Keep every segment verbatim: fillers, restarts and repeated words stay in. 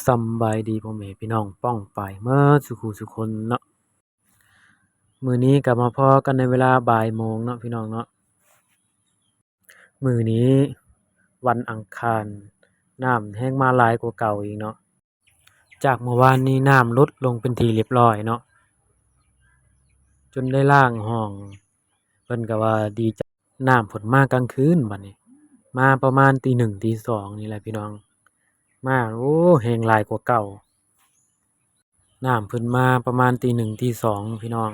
สำบายดีพ่อแม่พี่น้องป้องปายเมิดสุขูสุคนเนาะ มื้อนี้ก็มาพ้อกันในเวลาบ่ายโมงเนาะพี่น้องเนาะ มื้อนี้วันอังคาร น้ำแฮ่งมาหลายกว่าเก่าอีกเนาะ จากเมื่อวานนี้น้ำลดลงเป็นที่เรียบร้อยเนาะ จนได้ล้างห้อง เพิ่นก็ว่าดีใจ น้ำเพิ่นมากลางคืนบัดนี้ มาประมาณตีหนึ่งตีสองนี่แหละพี่น้อง มา โอ้ แฮ่งหลายกว่าเก่า น้ำเพิ่นมาประมาณตีหนึ่งตีสองพี่น้อง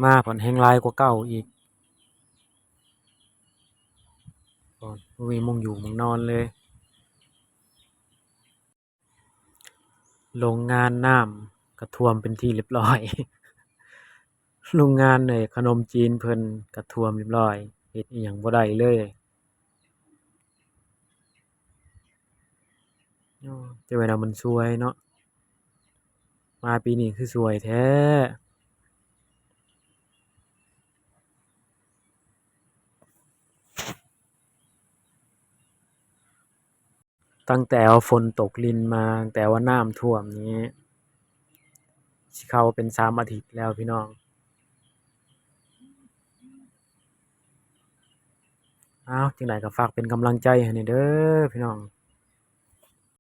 มาเพิ่นแฮ่งหลายกว่าเก่าอีก โอ้ย บ่มีหม่องอยู่หม่องนอนเลย โรงงานน้ำก็ท่วมเป็นที่เรียบร้อย โรงงานไอ้ขนมจีนเพิ่นก็ท่วมเรียบร้อย เฮ็ดอิหยังบ่ได้เลย โอ้ จั่งใด๋เนาะ มันซวยเนาะ มาปีนี้คือซวยแท้ ตั้งแต่ว่าฝนตกรินมา ตั้งแต่ว่าน้ำท่วมนี้ สิเข้าเป็นสามอาทิตย์แล้วพี่น้อง อ้าว จั่งใด๋ก็ฝากเป็นกำลังใจให้แหน่เด้อพี่น้อง